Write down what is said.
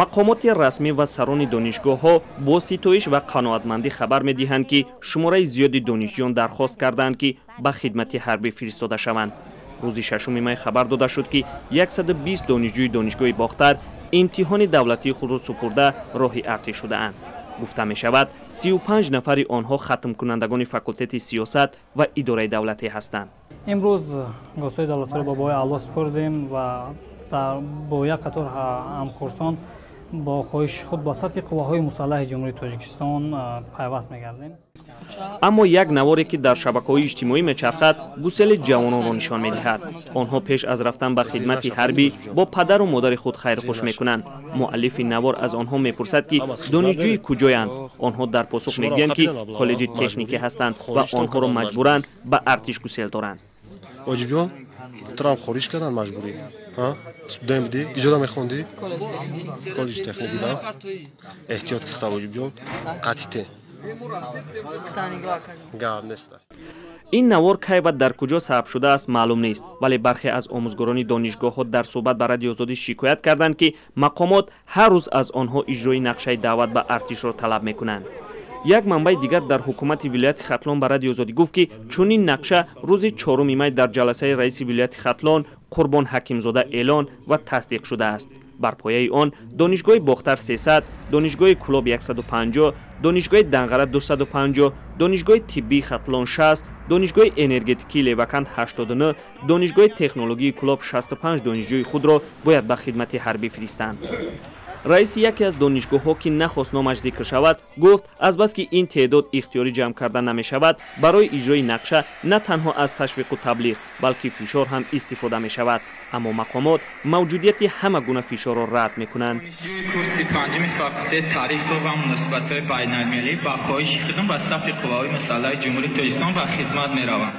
Мақомоти расмӣ ва сарони донишгоҳҳо бо ситоиш ва қаноатмандӣ хабар медиҳанд, ки шумораи зиёди донишҷӯён дархост кардаанд, ки ба хидмати ҳарбӣ фиристода шаванд. Рӯзи 6 май хабар дода шуд, ки 120 донишҷӯи донишгоҳи Бохтар имтиҳони давлатии худро супурда роҳи артиш шудаанд. Гуфта мешавад, 35 нафари онҳо хатмкунандагони факултети сиёсат ва идораи давлатӣ ҳастанд. Имрӯз госҳои давлатиро ба бобои Алло супурдем ва бо як қатор ҳамкурсон бо хоҳиши худ ба сафи қувваҳои мусаллаҳи Ҷумҳурии Тоҷикистон пайваст мегардем. Аммо як наворе, ки дар шабакаҳои иҷтимоӣ мечархад, гусели ҷавононро нишон медиҳад. Онҳо пеш аз рафтан ба хидмати ҳарбӣ бо падару модари худ хайрхуш мекунанд. Муаллифи навор аз онҳо мепурсад, ки донишҷӯи куҷоянд. Онҳо дар посух мегӯянд, ки коллеҷи техникӣ ҳастанд ва онҳоро маҷбуран ба артиш гусел доранд. Оҷибҷон, туро хориш карданд маҷбурӣ? Студент будӣ? Иҷода мехондӣ? Коллеҷи техникӣ. Да, эҳтиёт кихта, Оҷибҷон, қатите гап неста. Ин навор кай ва дар куҷо сабт шудааст, маълум нест, вале бархе аз омӯзгорони донишгоҳҳо дар суҳбат ба Радиои Озодӣ шикоят карданд, ки мақомот ҳар рӯз аз онҳо иҷрои нақшаи даъват ба артишро талаб мекунанд. Як манбаи дигар дар ҳукумати вилояти Хатлон ба Радиои Озодӣ гуфт, ки чунин нақша рӯзи 4 май дар ҷаласаи раиси вилояти Хатлон Қурбон Ҳакимзода эълон ва тасдиқ шудааст. Бар пояи он донишгоҳи Бохтар 300, донишгоҳи Кӯлоб 150, донишгоҳи Данғара 250, донишгоҳи тиббии Хатлон 60, донишгоҳи энергетикии Леваканд 89, донишгоҳи технологии Кӯлоб 65 донишҷӯи худро бояд ба хидмати ҳарбӣ фиристанд. Раиси яке аз донишгоҳҳо, ки нахост номаш зикр шавад, гуфт, азбаски ин теъдод ихтиёрӣ ҷамъ карда намешавад, барои иҷрои нақша на танҳо аз ташвиқу таблиғ, балки фишор ҳам истифода мешавад. Аммо мақомот мавҷудияти ҳама гуна фишорро рад мекунанд. Курси панҷуми факултети таъриху ва муносибатҳои байналмилалӣ ба хоҳиши худам ба сафи қувваҳои мусаллаҳи Ҷумҳурии Тоҷикистон ба хизмат меравам.